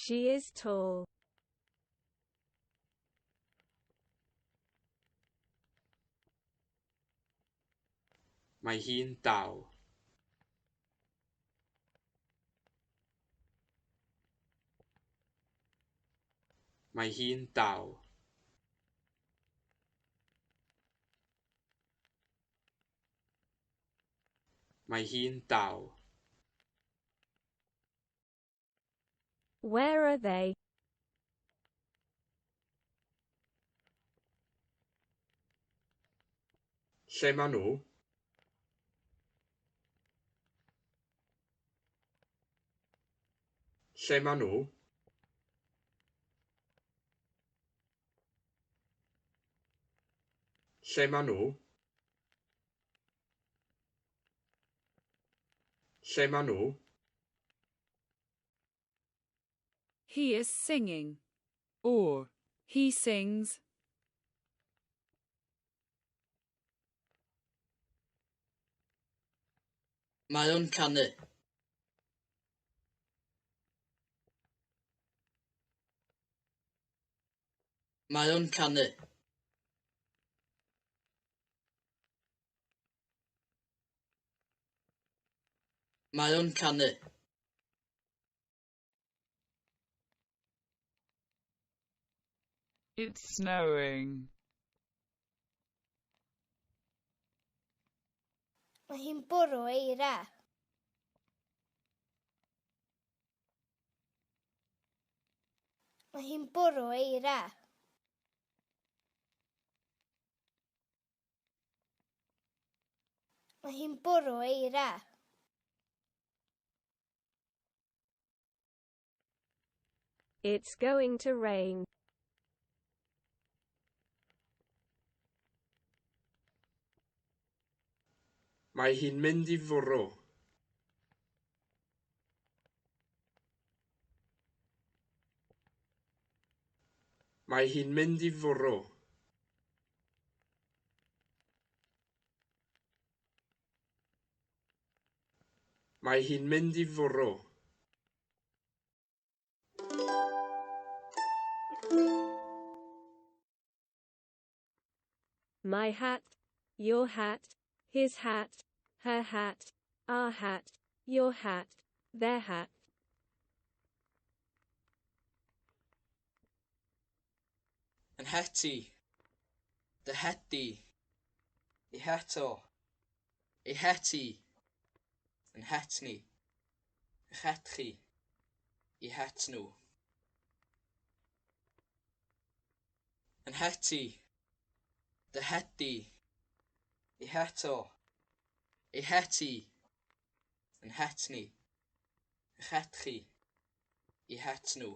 She is tall. Mae hi'n dal. Mae hi'n dal. Mae hi'n dal. Where are they? Lle maen nhw? Lle maen nhw? Lle maen nhw? Lle maen nhw? He is singing. Or, he sings. Mae o'n canu. Mae o'n canu. Mae o'n canu. It's snowing. Mae hi'n bwrw eira. Mae hi'n bwrw eira. Mae hi'n bwrw eira. It's going to rain. Mae hi'n mynd i fwrw. Mae hi'n mynd i fwrw. Mae hi'n mynd i fwrw. My hat, your hat, his hat, her hat, our hat, your hat, their hat. Yn het i. Dy het di. Ei het o. Ei het hi. Yn het ni. Ych het chi. Eu het nhw. Yn het i. Dy het di. Ei het o. Ei het hi. Yn het ni. Ych het chi. Eu het nhw.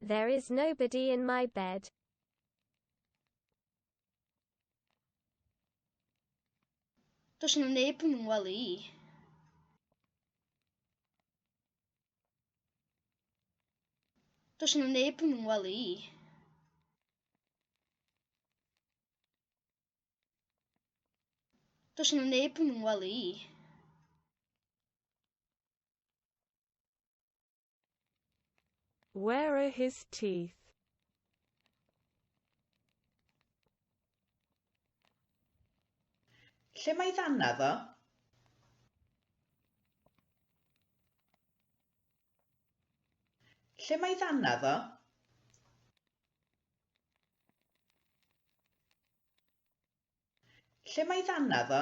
There is nobody in my bed. Does 'na neb yn fy ngwely i. Does 'na neb yn fy ngwely i. Does 'na neb yn fy ngwely i. Where are his teeth? Lle mae ddannadd o? Lle mae ddannadd o? Lle mae ddannadd o?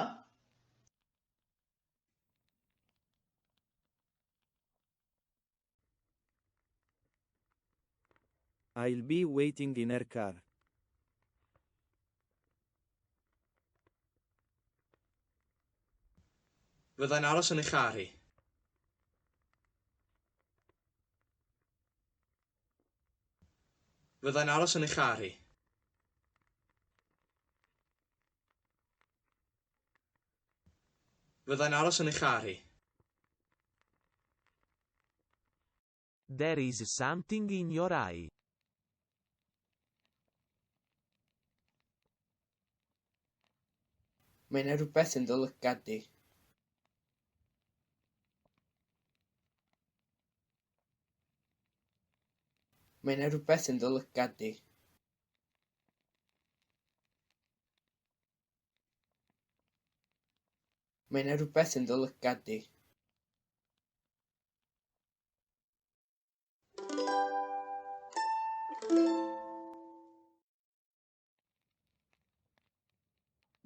I'll be waiting in her car. Fyddai'n aros yn ei char hi. Fyddai'n aros yn ei char hi. Fyddai'n aros yn ei char hi. There is something in your eye. Mae 'na rywbeth yn dy lygad di. Mae 'na rywbeth yn dy lygad di. Mae 'na rywbeth yn dy lygad di.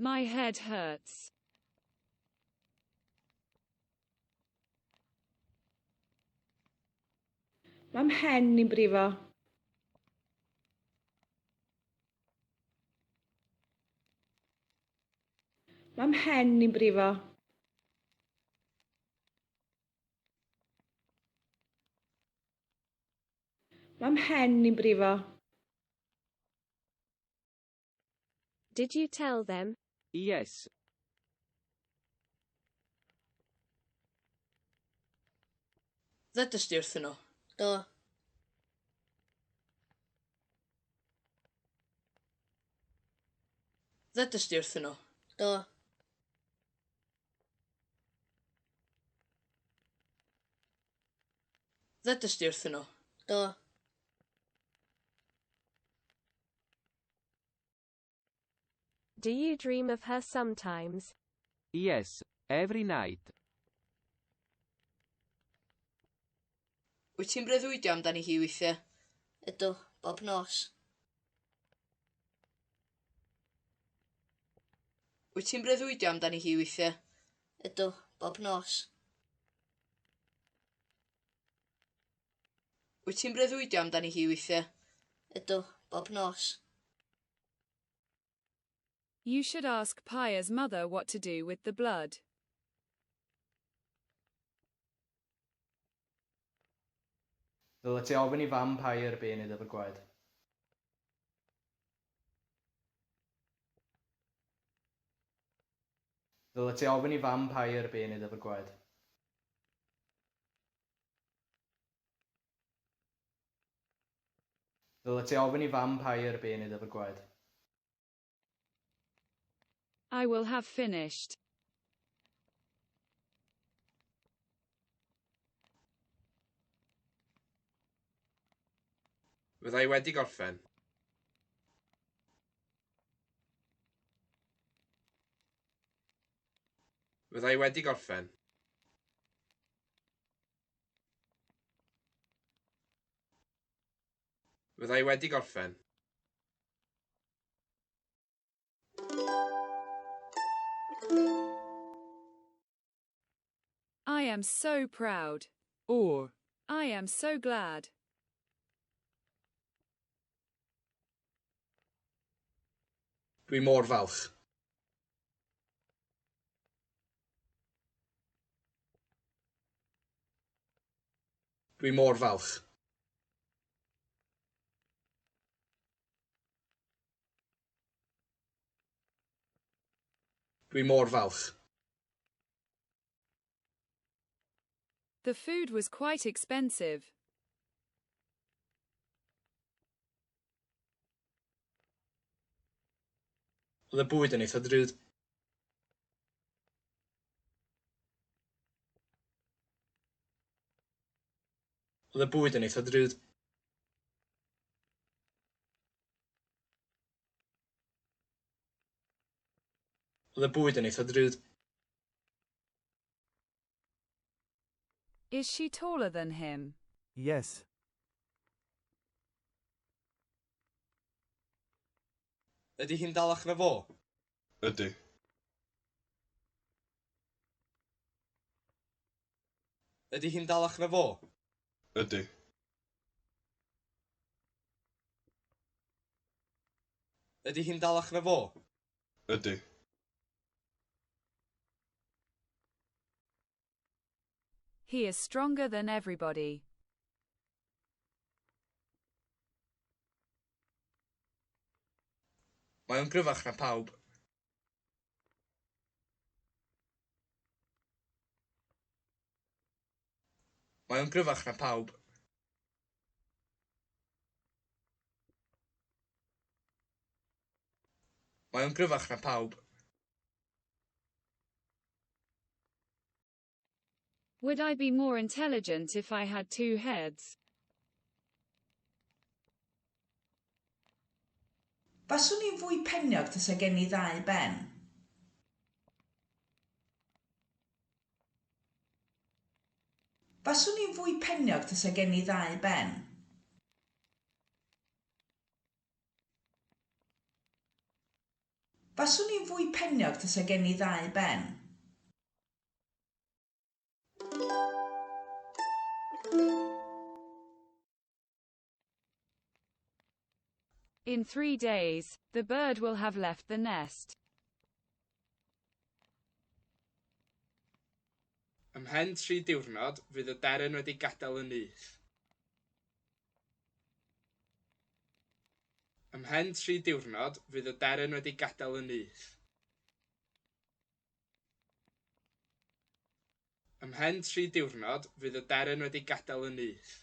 My head hurts. Mae 'mhen i'n brifo. Mae 'mhen i'n brifo. Mae 'mhen i'n brifo. Did you tell them? Yes. Ddedest di wrthyn nhw? Do. Ddedest di wrthyn nhw? Do. Ddedest di wrthyn nhw? Do. Do you dream of her sometimes? Yes, every night. Wyt ti'n breuddwydio amdani hi weithiau? Ydw, bob nos. Wyt ti'n breuddwydio amdani hi weithiau? Ydw, bob nos. Wyt ti'n breuddwydio amdani hi weithiau? Ydw, bob nos. You should ask Pia's mother what to do with the blood. Ddylet ti ofyn i fam Pair be i wneud efo'r gwaed. Ddylet ti ofyn i fam Pair be i wneud efo'r gwaed. Ddylet ti ofyn i fam Pair be i wneud efo'r gwaed. I will have finished. Fydda i wedi gorffen. Fydda i wedi gorffen. Fydda i wedi gorffen. I am so proud. Or. I am so glad. Dwi mor falch. Dwi mor falch. Dwi mor falch. The food was quite expensive. Oedd y bwyd yn eitha drud. Oedd y bwyd yn eitha drud. Oedd y bwyd yn eitha drud. Is she taller than him? Yes. Ydy hi'n dalach na fo? Ydy. Ydy hi'n dalach na fo? Ydy. Ydy hi'n dalach na fo? Ydy. He is stronger than everybody. Mae o'n gryfach na pawb. Mae o'n gryfach na pawb. Mae o'n gryfach na pawb. Would I be more intelligent if I had two heads? Faswn i'n fwy peniog tasa gen i ddau ben. Faswn i'n fwy peniog tasa gen i ddau ben. Faswn i'n fwy peniog tasa gen i ddau ben. In 3 days, the bird will have left the nest. Ymhen 3 diwrnod, fydd y deryn wedi gadael y nyth. Ymhen 3 diwrnod, fydd y deryn wedi gadael y nyth. Ymhen 3 diwrnod, fydd y deryn wedi gadael y nyth.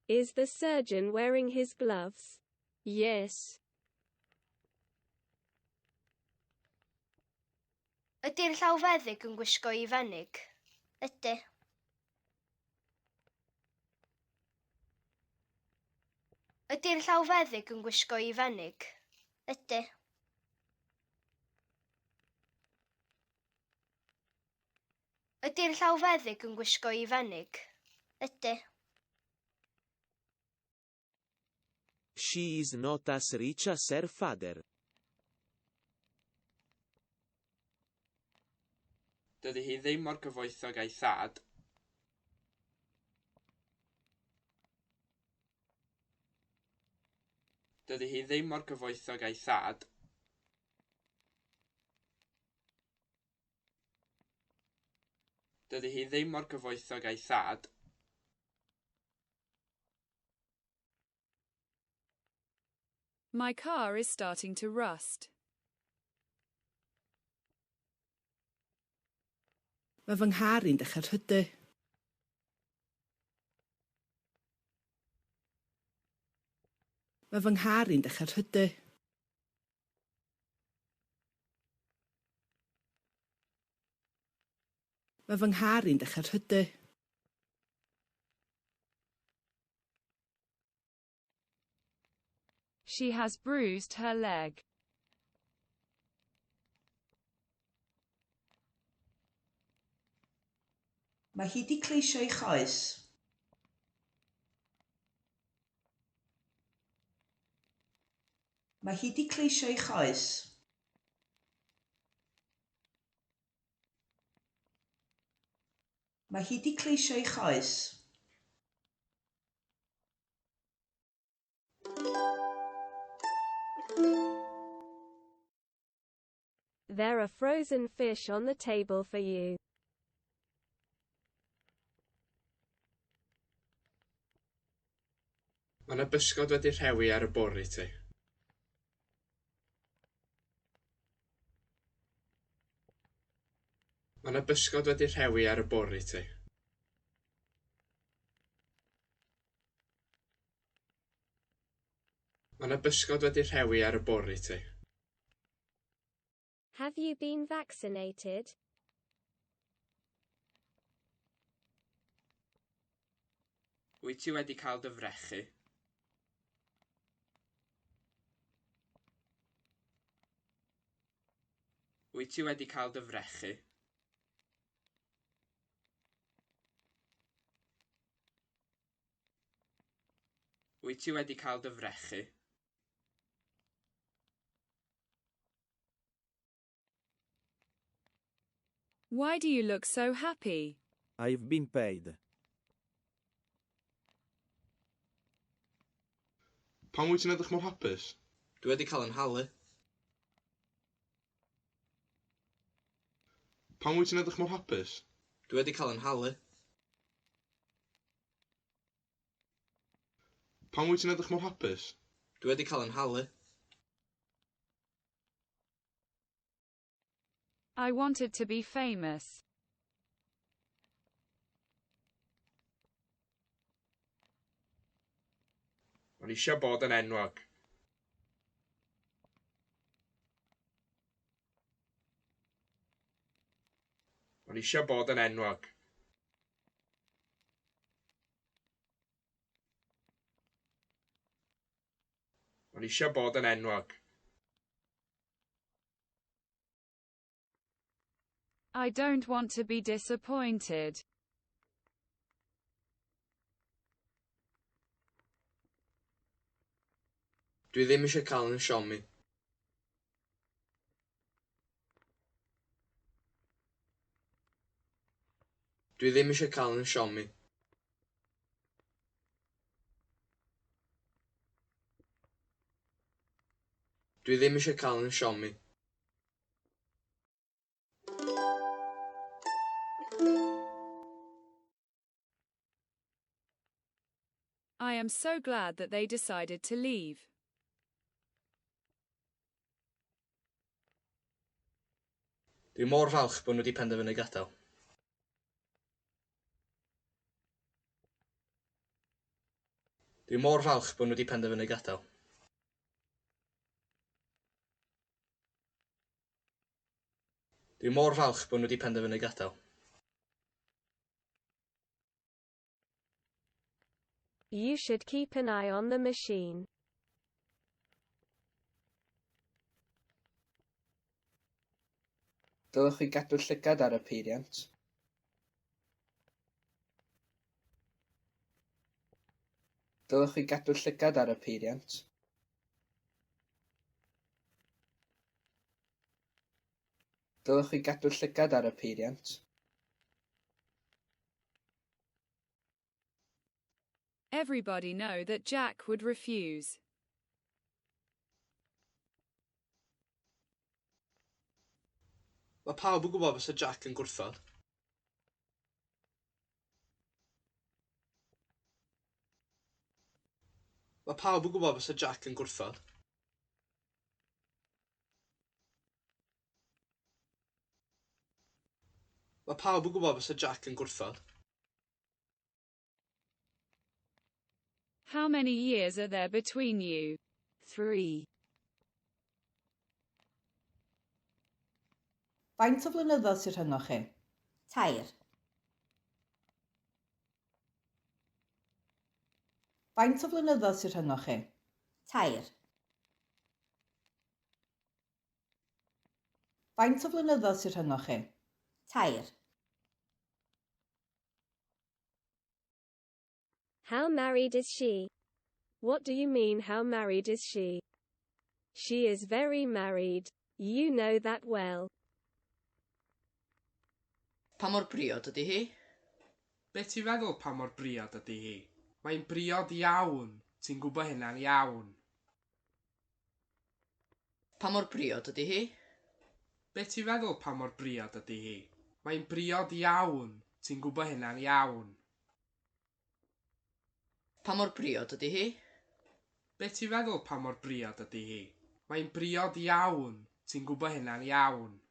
Is the surgeon wearing his gloves? Yes. Ydy'r llawfeddyg yn gwisgo ei fenig? Ydy. Ydy'r llawfeddyg yn gwisgo ei fenig? Ydy. Ydy'r llawfeddyg yn gwisgo ei fenig? Ydy. She is not as rich as her father. Dydy hi ddim mor gyfoethog â'i thad. Dydy hi ddim mor gyfoethog â'i thad. Dydy hi ddim mor gyfoethog â'i thad. My car is starting to rust. Mae fy nghar i'n dechrau rhydu. Mae fy nghar i'n dechrau rhydu. Mae fy nghar i'n dechrau rhydu. She has bruised her leg. Mae hi 'di cleisio'i choes. Mae hi 'di cleisio'i choes. Mae hi 'di cleisio'i choes. There are frozen fish on the table for you. Mae yna bysgod wedi rhewi ar y bwrdd i ti. Mae yna bysgod wedi rhewi ar y bwrdd i ti. Mae yna bysgod wedi rhewi ar y bwrdd i ti. Have you been vaccinated? Wyt ti wedi cael dy frechu? Wyt ti wedi cael dy frechu? Wyt ti wedi cael dy frechu? Why do you look so happy? I've been paid. Pam wyt ti'n edrych mor hapus? Dwi wedi cael 'y nhalu. Pam wyt ti'n edrych mor hapus? Dwi wedi cael 'y nhalu. Pam wyt ti'n edrych mor hapus? Dwi wedi cael 'y nhalu. I wanted to be famous. O'n i eisiau bod yn enwog. O'n i eisiau bod yn enwog. O'n i eisiau bod yn enwog. I don't want to be disappointed. Dwi ddim eisiau cael yn siomi. Dwi ddim eisiau cael yn siomi. Dwi ddim eisiau cael yn siomi. I am so glad that they decided to leave. Dwi mor falch bod nhw wedi penderfynu gadael. Dwi mor falch bod nhw wedi penderfynu gadael. Dwi mor falch bod nhw wedi penderfynu gadael. You should keep an eye on the machine. Dylech chi gadw llygad ar y peiriant. Dylech chi gadw llygad ar y peiriant. Dylech chi gadw llygad ar y peiriant. Everybody know that Jack would refuse. Mae pawb yn gwybod fysa Jack yn gwrthod. Mae pawb yn gwybod fysa Jack yn gwrthod. Mae pawb yn gwybod fysa Jack yn gwrthod. How many years are there between you? 3. Faint o flynyddoedd sy'n rhyngoch chi? 3. Faint o flynyddoedd sy'n rhyngoch chi? 3. Faint o flynyddoedd sy'n rhyngoch chi? 3. How married is she? What do you mean, how married is she? She is very married. You know that well. Pa mor briod ydy hi? Be ti'n feddwl pa mor briod ydy hi? Mae'n briod iawn. Ti'n gwybod hynna'n iawn. Pa mor briod ydy hi? Be ti'n feddwl pa mor briod ydy hi? Mae'n briod iawn. Ti'n gwybod hynna'n iawn. Pa mor briod ydy hi? Be ti'n feddwl pa mor briod ydy hi? Mae'n briod iawn. Ti'n gwybod hynna'n iawn.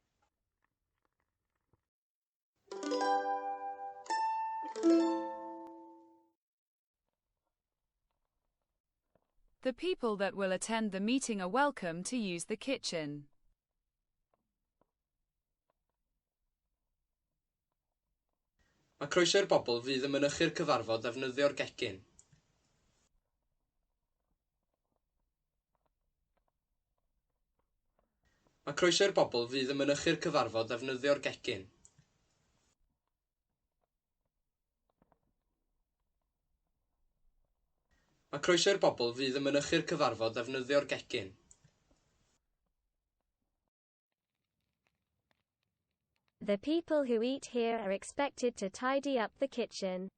The people that will attend the meeting are welcome to use the kitchen. Mae croeso i'r bobl fydd yn mynychu'r cyfarfod ddefnyddio'r gegin. Mae croeso i'r bobl fydd yn mynychu'r cyfarfod ddefnyddio'r gegin. Mae croeso i'r bobl fydd yn mynychu'r cyfarfod ddefnyddio'r gegin. The people who eat here are expected to tidy up the kitchen.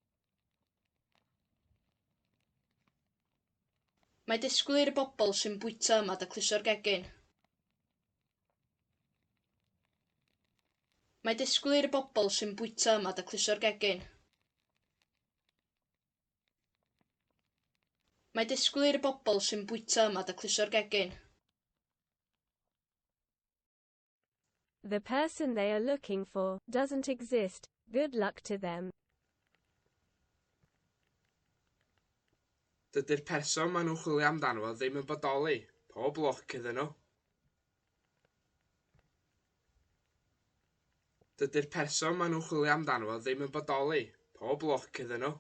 Mae disgwyl i'r bobl sy'n bwyta yma dacluso'r gegin. Mae disgwyl i'r bobl sy'n bwyta yma dacluso'r gegin. Mae disgwyl i'r bobl sy'n bwyta yma dacluso'r gegin. The person they are looking for doesn't exist. Good luck to them. Dydy'r person maen nhw'n chwilio amdano fo ddim yn bodoli. Pob lwc iddyn nhw. Dydy'r person maen nhw'n chwilio amdano fo ddim yn bodoli. Pob lwc iddyn nhw.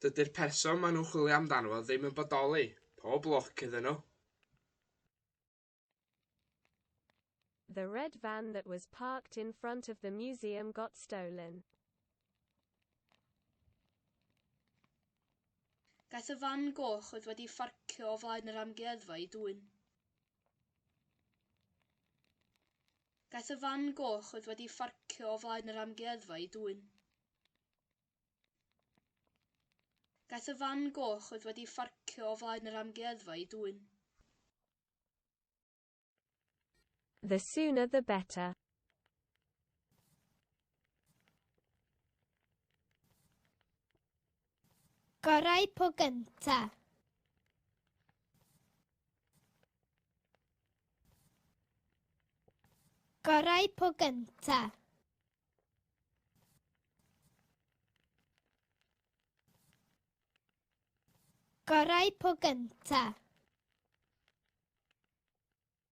Dydy'r person maen nhw'n chwilio amdano fo ddim yn bodoli. Pob lwc iddyn nhw. The red van that was parked in front of the museum got stolen. Gaeth y fan goch oedd wedi pharcio o flaen yr amgueddfa ei dwyn. Gaeth y fan goch oedd wedi pharcio o flaen yr amgueddfa ei dwyn. Gaeth y fan goch oedd wedi pharcio o flaen yr amgueddfa ei dwyn. The sooner the better. Gorau po gynta. Gorau po gynta. Gorau po gynta.